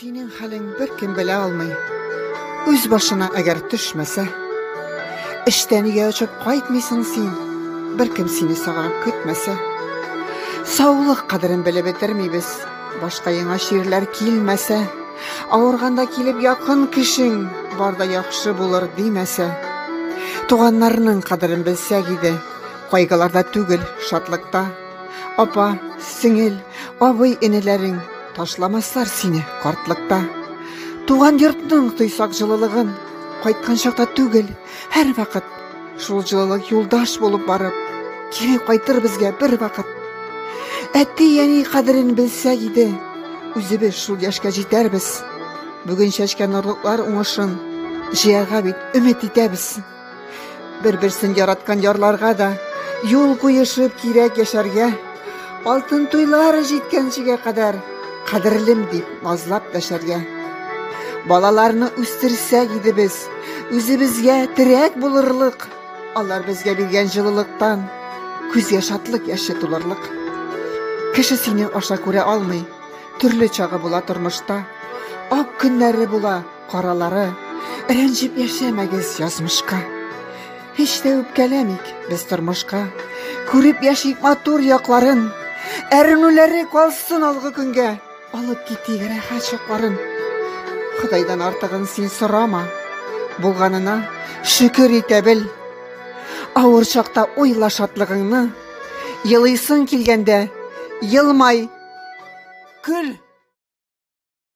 Синең хәлең беркем белә алмый. Үз башына әгәр төшмәсә. Эштән өйгә очып кайтмыйсың син. Беркем сине сагынып көтмәсә. Саулык кадерен белеп бетермибез. Башка яңа чирләр килмәсә. Авырганда килеп якын кешең бар да яхшы булыр димәсә. Туганнарның кадерен белсәк иде. Кайгыларда түгел, шатлыкта. Апа, сеңел, абый энеләрең ташламаслар сине картлыкта. Туган йортның тойсак җылылыгын кайткан чакта түгел, һәрвакыт шул җылылык юлдаш булып барып, кире кайтыр безгә бер вакыт. Әти-әни кадерен белсәк иде, үзебез шул яшькә җитәрбез. Бүген чәчкән орлыклар уңышын җыярга бит өмет итәбез. Бер-берсен яраткан ярларга да юл куешып кирәк яшәргә. Алтын туйлары җиткәнчегә кадәр кадерлем дип назлап дәшәргә. Балаларны үстерсәк иде без, үзебезгә терәк булырлык, алар безгә биргән җылылыктан күзгә шатлык яше тулырлык. Кеше сине аша күрә алмый, төрле чагы була тормышта. Ак көннәре була, каралары. Рәнҗеп яшәмәгез язмышка. Һич тә үпкәләмик без тормышка. Күреп яшик матур якларын. Әрнүләре калсын алгы көнгә. Алып китик рәхәт чакларын. Ходайдан артыгын син сорама. Булганына шөкер итә бел. Авыр чакта уйла шатлыгыңны. Елыйсың килгәндә, елмай, көл.